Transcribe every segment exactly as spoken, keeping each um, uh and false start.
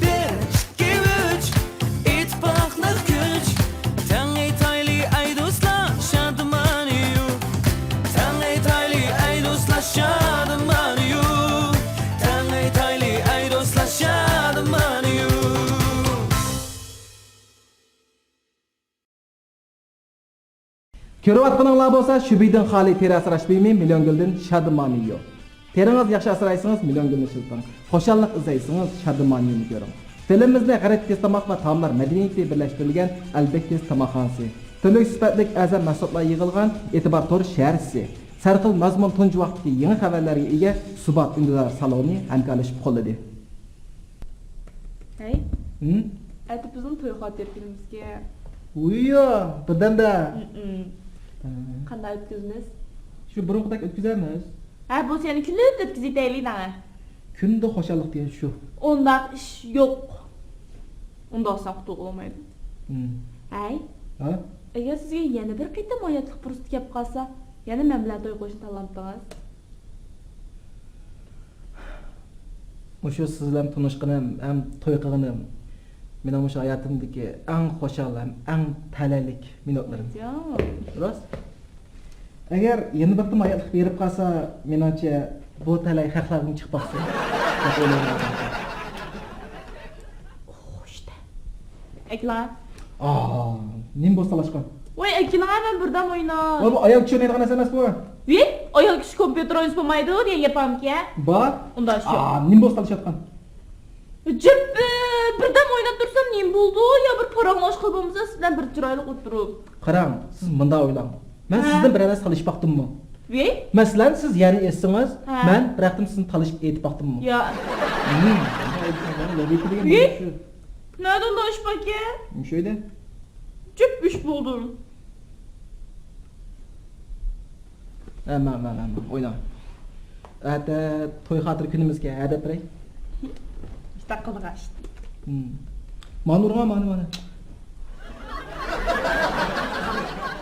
بىر، ئىككى، ئۈچ، ئىتتىپاقلىق كۈچ. تەڭ ئېيتايلى ئەي دوستلار، شادىمانىيۇ. تەڭ ئېيتايلى ئەي دوستلار، شادىمانىيۇ. تەڭ ئېيتايلى ئەي دوستلار، شادىمانىيۇ. كۆرۈۋاتقىنىڭلار بولسا شۈبھىدىن خالىي تېرە ئاسراش بۇيۇمى مىليون گۈلدىن شادىمانىيو. تېرىڭىزنى ياخشى ئاسرايسىڭىز، مىليون گۈلنى ئىشلىتىڭ. خۇشاللىق ئىزدەيسىڭىز، شادىمانىيونى كۆرۈڭ. فىلىمىمىزنى غەربىي تېز تاماق ۋە تائاملار مەدەنىيىتى بىرلەشتۈرۈلگەن ئەلبەك تېز تاماقخانىسى. تۈرلۈك سۈپەتلىك ئەرزان مەھسۇلاتلار يىغىلغان ئېتىبار تور شەھەرچىسى. سەرخىل مەزمۇن تۇنجى ۋاقىتتىكى يېڭى خەۋەرلەرگە ئىگە سۇبات ئۈندىدار سالونى ھەمكارلىشىپ قوللىدى. ھەي. ھىم؟ ئەتە بىزنىڭ توي خاتىرە كۈنىمىزكەن. ھۇييا، بىردەمدە. ھىم. ھە. قانداق ئۆتكۈزىمىز؟ شۇ بۇرۇنقىدەك ئۆتكۈزەرمىز. ھە، بولسا يەنە كۈندە ئۆتكۈزۈۋېتەيلى دەڭە. كۈندە خۇشاللىق دېگەن شۇ. ئۇنداق ئىش يوق. ئۇنداق ئاسان قۇتۇلغىلى بولمايدۇ. ھىم. ھەي. ھە؟ ئەگەر سىزگە يەنە بىر قېتىم ھاياتلىق پۇرسىتى كەپ قالسا، يەنە مەن بىلەن توي قىلىشنى تاللامتىڭىز؟ مۇشۇ سىز بىلەن تونۇشقىنىم ھەم توي قىلغىنىم مېنىڭ مۇشۇ ھاياتىمدىكى ئەڭ خۇشال ھەم ئەڭ تەلەيلىك مىنۇتلىرىم. ئايجان. راست. ئەگەر يەنە بىر قېتىم ھاياتلىق بېرىپ قالسا، مېنىڭچە بۇ تەلەي خەقلەردىن چىقىپ باقسۇن. ئەكىلەڭ. ئا، نېمە بولسا تالاشقان؟ ۋاي، ئەكىلەڭ، مەن بىردەم ئويناي. ۋاي، بۇ ئايال كىشى ئوينايدىغان نەرسە ئەمەسقۇ. ۋىي، ئايال كىشى كومپيۇتېر ئوينىسا بولمايدۇ دېگەن گەپ بارمىكەن؟ بار. ئۇنداق شۇ. ئا، نېمە بولسا تالىشىۋاتقان؟ جىپ، بىردەم ئويناپ تۇرسام نېمە بولىدۇ؟ يا بىر پاراڭلاشقىلى بولمىسا سىز بىلەن بىر چىرايلىق ئولتۇرۇپ. قاراڭ، سىز مۇنداق ئويلاڭ. مەن ھە. سىزدىن بىرەر نەرسە تالىشىپ باقتىممۇ؟ ۋىي؟ مەسىلەن، سىز يەرنى ئېزسىڭىز، ھە. مەن بىر ھەقتىم سىزنى تالىشىپ ئېتىپ باقتىممۇ؟ يا. ۋىي؟ نەدىن تالىشىپ باقكەن؟ مۇشۇ ئۆيدە. جىپ ئىش بولدۇم. ھە، ماڭ، ماڭ، ماڭ، ئويناڭ. ئەتە توي خاتىرە كۈنىمىزكەن، ھە دەپ بېرەي. ئىشتاق قىلغاچ. ھىم. مانا ئۇرغان، مانا، مانا.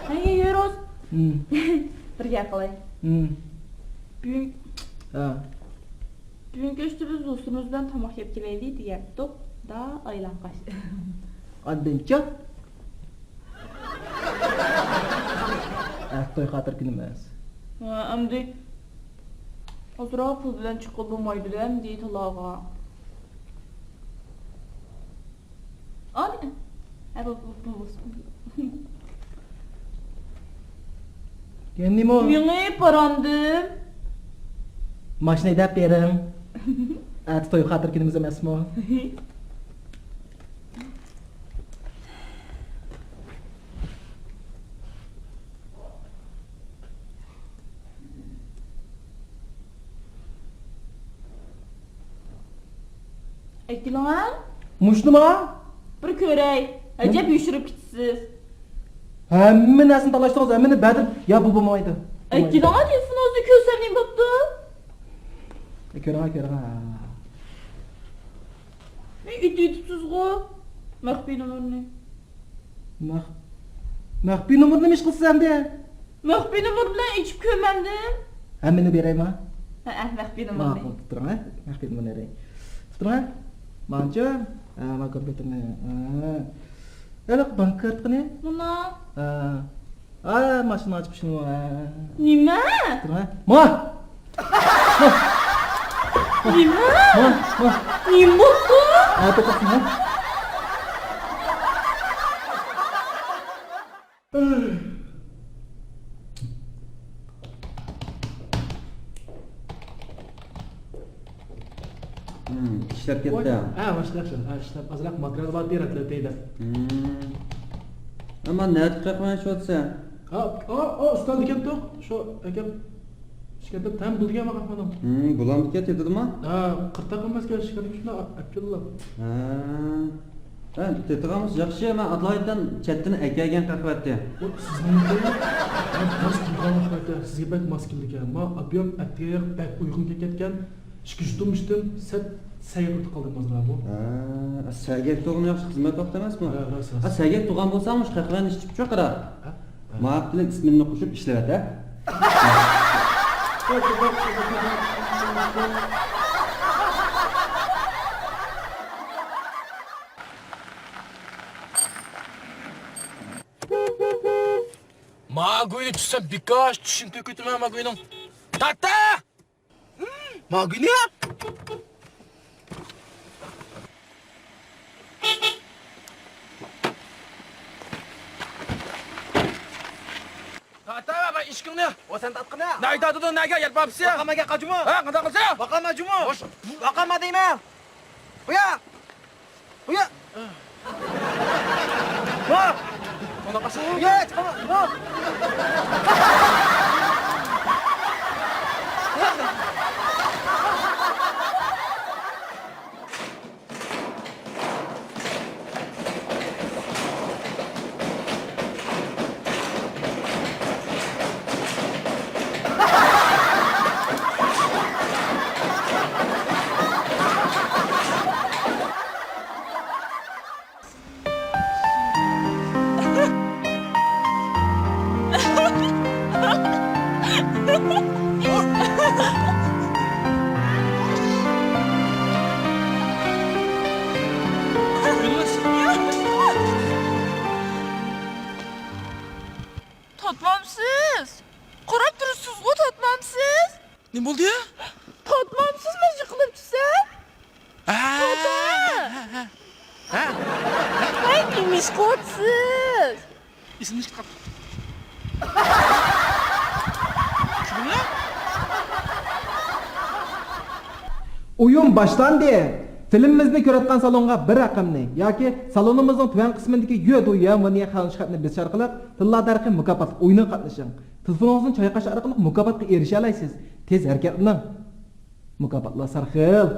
ھەي، يۈرۈس. ھىم. بىر گەپ قىلاي. ھىم. بۈگۈن، ھە. بۈگۈن كەچتە بىز دوستىمىز بىلەن تاماق يەپ كېلەيلى دېگەنتۇق. دا ئايلانغاچ. ئاندىنچە؟ ئەتە توي خاتىرە كۈنىمىز. ھە، ئەمدى ئازراق پۇل بىلەن چىققىلى بولمايدۇ ئەمدى تالاغا. ئانى. ھە، بۇ، بۇ، بۇ بولسۇن. يەنە نېمە؟ مېڭە پاراندىم. ماشىنا ھەيدەپ بېرىڭ. ئەتە توي خاتىرە كۈنىمىز ئەمەسمۇ؟ ئەكېلىڭە. مۇشتىما؟ بىر كۆرەي. ئەجەب يوشۇرۇپ كېتىسىز. ھەممە نەرسىنى تالاشتىڭىز، ھەممىنى بەردىم. يا، بۇ بولمايدۇ. ئەكېلىڭە، تېلېفونىڭىزنى كۆرسەم نېمە بوپتۇ؟ كۆرۈڭە، كۆرۈڭە. ئېيتىۋېتىپسىزغۇ مەخپىي نومۇرنى. مەخ-، مەخپىي نومۇرنى نېمە ئىش قىلىسىز ئەمدى؟ مەخپىي نومۇر بىلەن ئېچىپ كۆرمەمدىم. ھەممىنى بېرەيما؟ ھەئە، مەخپىي نومۇرنى. ماقۇل، تۇرۇڭ، ھە؟ مەخپىي نومۇرنى بېرەي. تۇرۇڭ، ھە؟ مانچە؟ ھە، ما كومپيۇتېرنى. ھە. ھېلىقى بانكا كارتىنى؟ مانا. ھە. ھە، ماشىنا ئاچقۇچىنى، ھە. نېمە؟ تۇرۇڭ، ھە؟ ما! نېمە؟ ما، ما. نېمە بوپتۇ؟ ھە، توختاڭ، ھە. ھىم، ئىشلەپ كەتتى. ھە، ئىشلەپ، ھە، ئىشلەپ، ئازراق ماتېرىيال بار، رەتلەپ دەيدۇ. ھىم. ئەمما نەدە قېقىۋەن شۇ دېسە؟ ھا، ھا، ھا، ئۇستاز ئىكەن توق، شۇ ئەكەپ، شىكەتتە تەم بولىدىكەن ماڭا مانا. ھىم، بولامدىكەن تېتىدىما؟ ھا، قىرتاق ئەمەسكەن، شىكەتتە شۇنداق ئەپ كېلىلا. ھە. ھە، تېتىغانمىسى ياخشى، مەن ئاتلايتتىن چەتتىن ئەكەلگەن قەھۋەتتى. ئۇ سىزنىڭكى؟ ھە، ماس كېلىدىغان قەھۋەتتى، سىزگە بەك ماس كېلىدىكەن. ما ئاپىيام ئەتىگەن بەك ئۇيقۇم كەتكەن. ئىككى يۇتۇم ئىچتىم، سەت سەگەك تۇرۇپ قالدىم بازارغا. ھە، سەگەك تۇرغىنى ياخشى خىزمەت ۋاقتى ئەمەسمۇ؟ ھە، راست، راست. ھە، سەگەك تۇرغان بولساڭ، مۇشۇ قەھۋەنى ئىچىپ چىق قارا. ھە؟ ماۋۇ بىلەن ئىسمىننى قوشۇپ ئىشلىۋەت، ھە؟ ماگۇينى چۈشسەم بىكاش چۈشۈم تۆكۈتىمەن ماگۇينىڭ. تارتا! ماگۇينى؟ تارتا، مانا ئىشىكىڭنى. ئو، سەن تارتقىنى. نەگە تارتىدۇ، نەگە يەر پاپىسى؟ باقامەن، گەپ قاچىمۇ. ھە، قانداق قىلسا؟ باقامەن، جۇمۇ. خوش. باقامەن دەيمەن. بۇيا. بۇيا. ۋاھ! قانداق قىلسا؟ بۇيا، چىقىڭ. ۋاھ! تارتمامسىز؟ قاراپ تۇرۇپسىزغۇ، تارتمامسىز؟ نېمە بولدى؟ تارتمامسىز، مەن يىقىلىپ چۈشسەم؟ ھە، ھە، ھە، ھە. ھە؟ ھەي، نېمە ئىش قىلىۋاتىسىز؟ ئېسىمدىن چىقىپ قاپتۇ. شۇ بۇ يا؟ ئويۇن باشلاندى. فىلىمىمىزنى كۆرۈۋاتقان سالونغا بىر رەقەمنى ياكى سالونىمىزنىڭ تۆۋەن قىسمىدىكى يۆ دۇ يۈەن ۋېنيە خەنجى خەتنى بېسىش ئارقىلىق تىللا دەرىقى مۇكاپاتلىق ئويۇنىغا قاتنىشىڭ. تېلېفونىڭىزنى چايقاش ئارقىلىق مۇكاپاتقا ئېرىشەلەيسىز. تېز ھەرىكەتلىنىڭ. مۇكاپاتلار سەرخىل.